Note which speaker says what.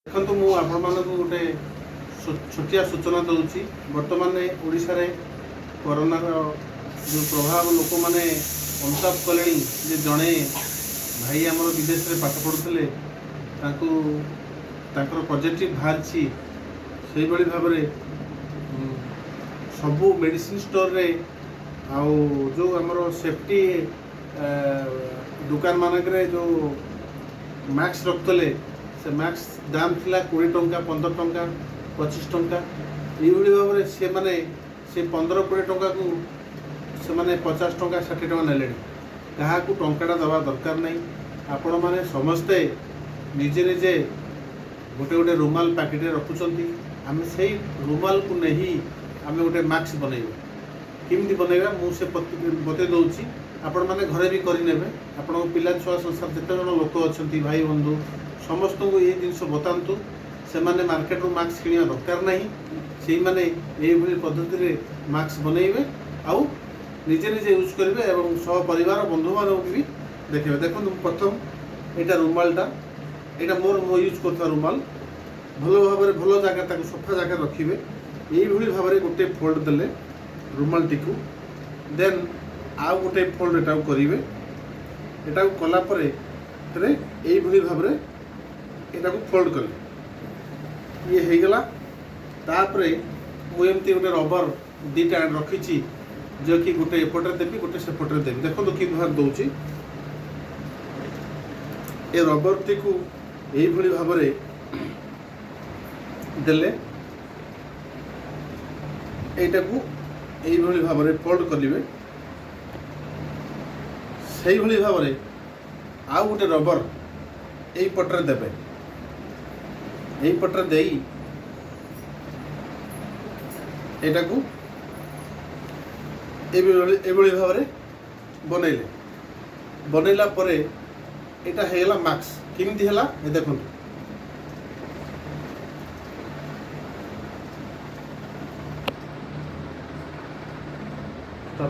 Speaker 1: ଦେଖନ୍ତୁ, ମୁଁ ଆପଣମାନଙ୍କୁ ଗୋଟେ ଛୋଟିଆ ସୂଚନା ଦେଉଛି। ବର୍ତ୍ତମାନ ଓଡ଼ିଶାରେ କରୋନାର ଯେଉଁ ପ୍ରଭାବ, ଲୋକମାନେ ଅନୁତାପ କଲେଣି ଯେ ଜଣେ ଭାଇ ଆମର ବିଦେଶରେ ପାଠ ପଢ଼ୁଥିଲେ, ତାଙ୍କୁ ତାଙ୍କର ପଜିଟିଭ୍ ବାହାରିଛି। ସେଇଭଳି ଭାବରେ ସବୁ ମେଡ଼ିସିନ ଷ୍ଟୋରରେ ଆଉ ଯେଉଁ ଆମର ସେଫ୍ଟି ଦୋକାନ ମାନଙ୍କରେ ଯେଉଁ ମାସ୍କ ରଖୁଥିଲେ, ସେ ମାସ୍କ ଦାମ ଥିଲା 20 ଟଙ୍କା, 15 ଟଙ୍କା, 25 ଟଙ୍କା। ଏଇଭଳି ଭାବରେ ସେମାନେ ସେ 15-20 ଟଙ୍କାକୁ ସେମାନେ 50 ଟଙ୍କା, 60 ଟଙ୍କା ନେଲେଣି। କାହାକୁ ଟଙ୍କାଟା ଦେବା ଦରକାର ନାହିଁ। ଆପଣମାନେ ସମସ୍ତେ ନିଜେ ନିଜେ ଗୋଟେ ଗୋଟେ ରୁମାଲ ପ୍ୟାକେଟରେ ରଖୁଛନ୍ତି। ଆମେ ସେଇ ରୁମାଲକୁ ନେଇ ଆମେ ଗୋଟେ ମାସ୍କ ବନେଇବା। କେମିତି ବନେଇବା, ମୁଁ ସେ ବତେଇ ଦେଉଛି। ଆପଣମାନେ ଘରେ ବି କରିନେବେ। ଆପଣଙ୍କ ପିଲା ଛୁଆ, ସଂସାର ଯେତେ ଜଣ ଲୋକ ଅଛନ୍ତି, ଭାଇ ବନ୍ଧୁ, ସମସ୍ତଙ୍କୁ ଏଇ ଜିନିଷ ବତାନ୍ତୁ। ସେମାନେ ମାର୍କେଟରୁ ମାସ୍କ କିଣିବା ଦରକାର ନାହିଁ। ସେଇମାନେ ଏଇଭଳି ପଦ୍ଧତିରେ ମାସ୍କ ବନେଇବେ ଆଉ ନିଜେ ନିଜେ ୟୁଜ୍ କରିବେ ଏବଂ ସହ ପରିବାର ବନ୍ଧୁମାନଙ୍କୁ ବି ଦେଖେଇବେ। ଦେଖନ୍ତୁ, ପ୍ରଥମ ଏଇଟା ରୁମାଲଟା, ଏଇଟା ମୋର ମୁଁ ୟୁଜ୍ କରୁଥିବା ରୁମାଲ। ଭଲ ଭାବରେ ଭଲ ଜାଗା, ତାକୁ ସଫା ଜାଗାରେ ରଖିବେ। ଏଇଭଳି ଭାବରେ ଗୋଟେ ଫୋଲ୍ଡ ଦେଲେ ରୁମାଲଟିକୁ, ଦେନ୍ ଆଉ ଗୋଟେ ଫୋଲ୍ଡ ଏଟାକୁ କରିବେ। ଏଟାକୁ କଲା ପରେ ଫେରେ ଏଇଭଳି ଭାବରେ ଏଟାକୁ ଫୋଲ୍ଡ କଲେ ଇଏ ହେଇଗଲା। ତାପରେ ମୁଁ ଏମିତି ଗୋଟେ ରବର ଦୁଇଟା ରଖିଛି, ଯିଏକି ଗୋଟେ ଏପଟରେ ଦେବି, ଗୋଟେ ସେପଟରେ ଦେବି। ଦେଖନ୍ତୁ କି ଭାବରେ ଦେଉଛି। ଏ ରବରଟିକୁ ଏଇଭଳି ଭାବରେ ଦେଲେ, ଏଇଟାକୁ ଏଇଭଳି ଭାବରେ ଫୋଲ୍ଡ କରିବେ। ସେଇଭଳି ଭାବରେ ଆଉ ଗୋଟେ ରବର ଏଇ ପଟରେ ଦେବେ। ଏଇ ପଟରେ ଦେଇ ଏଇଟାକୁ ଏଇଭଳି ଏଇଭଳି ଭାବରେ ବନେଇଲେ। ବନେଇଲା ପରେ ଏଇଟା ହେଇଗଲା ମାସ୍କ। କେମିତି ହେଲା, ଏ ଦେଖନ୍ତୁ। ତ